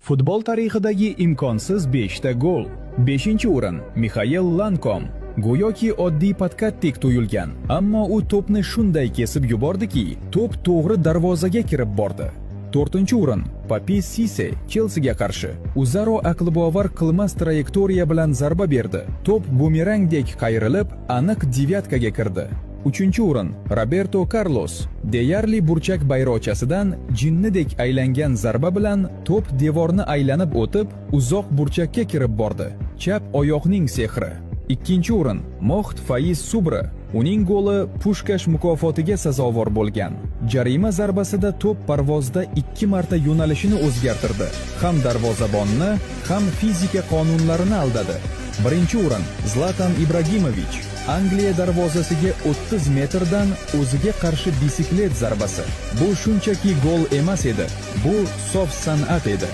Futbol tarixidagi imkonsiz 5 ta gol. 5-o'rin Mixael Lankom. Go'yoki oddiy подкат dek tuyulgan, ammo u to'pni shunday kesib yubordiki, to'p to'g'ri darvozaga kirib bordi. 4-o'rin Papis Sise, Chelsiga qarshi. O'zaro aqlbovar qilmas trayektoriya bilan zarba berdi. To'p bumerangdek qayrilib, aniq девятка ga kirdi. 3-o'rin Roberto Carlos. Deyarli burchak bayroqchasidan jinnidek aylangan zarba bilan to'p devorni aylanib o'tib, uzoq burchakka kirib bordi. Chap oyoqning sehri. 2-o'rin Mohd Faiz Subra. Uning goli Pushkash mukofotiga sazovor bo'lgan. Jarima zarbasida to'p parvozda 2 marta yo'nalishini o'zgartirdi. Ham darvozabonni, ham fizika qonunlarini aldadi. 1-o'rin Zlatan Ibragimovich. Angliya darvozasiga 30 metrdan o'ziga qarshi bisiklet zarbasi. Bu shunchaki gol emas edi. Bu sof san'at edi.